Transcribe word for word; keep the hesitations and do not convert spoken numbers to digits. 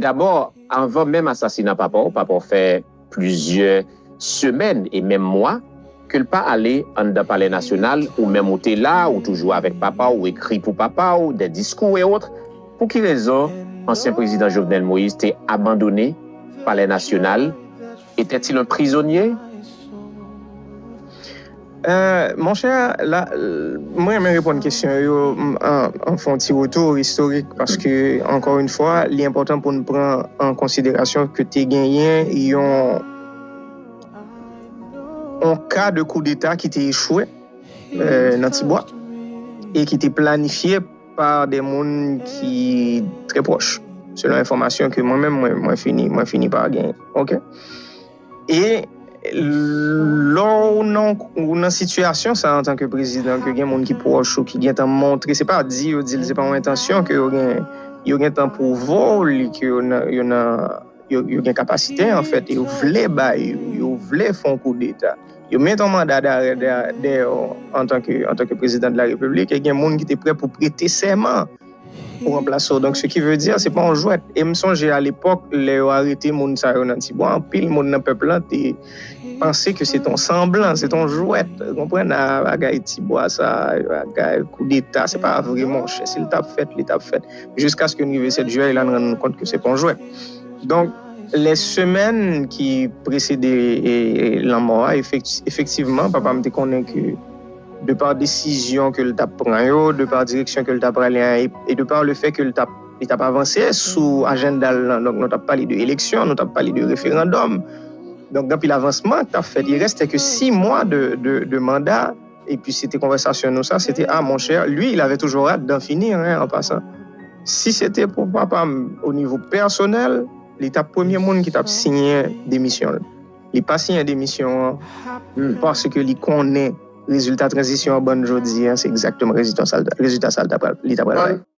Dabò, anvan menm asasina papa w, papa w fè plizyè semèn e menm mwa ke l pa ale anndan Palè Nasyonal, ou menm ou te la, ou toujou avèk papa w, ou ekri pou papa w, dè diskou e ot. Pou ki rezon ansyen prezidan Jovenel Moïse te abandone Palè Nasyonal? Était-il un prisonnier? Euh, monchè, la, mwen renmen reponn kesyon yo an fè yon ti retou istorik paske, ankò yon fwa, li enpòtan pou n pran an konsiderasyon ke te genyen yon yon ka de koudeta ki te echwe euh, nan Tibwa e ki te planifye pa de moun ki trè pwòch, selon enfòmasyon ke mwen menm mwen, mwen fini mwen fini pa genyen. Ok. E lè w nan, ou nan sitiyasyon sa antanke prezidan, ke gen moun ki pwòch ou ki gentan montre, se pa di yo di l, se pa yon entansyon ke yo gen, yo gentan pwouve w li ke yo nan, yo nan, yo, yo gen kapasite an fèt, yo vle bay, yo, yo vle fè yon koudeta. Yo mete yon manda darè dèyè w antanke, antanke prezidan de la repiblik, e gen moun ki te prè pou prete sèman pou ranplase w. Donk, se ki vle di, se pa yon jwèt. E m sonje alepòk, lè yo arete moun sa yo nan Tibwa, anpil moun nan pèp lan te panse ke se t on sanblan, se t on jwèt. Ou konprann? A, bagay Tibwa sa, bagay koudeta, se pa vre, monchè. Si l t ap fèt, li t ap fèt. Jiskaske n rive sèt jiyè, la n rann nou kont ke se pa yon jwèt. Donk, lè semèn ki presede e, e, lanmò a, efektivman, papa m te konnen ke de pa desizyon ke l t ap pran yo, de pa direksyon ke l t ap prale a, e, e de pa le fè ke l t ap, li t ap avanse sou ajanda l lan. Donk, nou t ap pale de eleksyon, nou t ap pale de referandòm. Donk, gen anpil avansman k t ap fèt. Il restait que six mois de, de, de mandat, epi se te konvèsasyon nou sa, se te, ah, mon cher, lui, il avait toujours hâte d'en finir, hein, en passant. Si se te pou papa m, o nivo pèsonèl, li t ap premye moun ki t ap siyen demisyon l. Li pa siyen demisyon an paske li konnen rezilta tranzisyon an ban n jodi a, se egzakteman rezilta sa l t ap pral bay.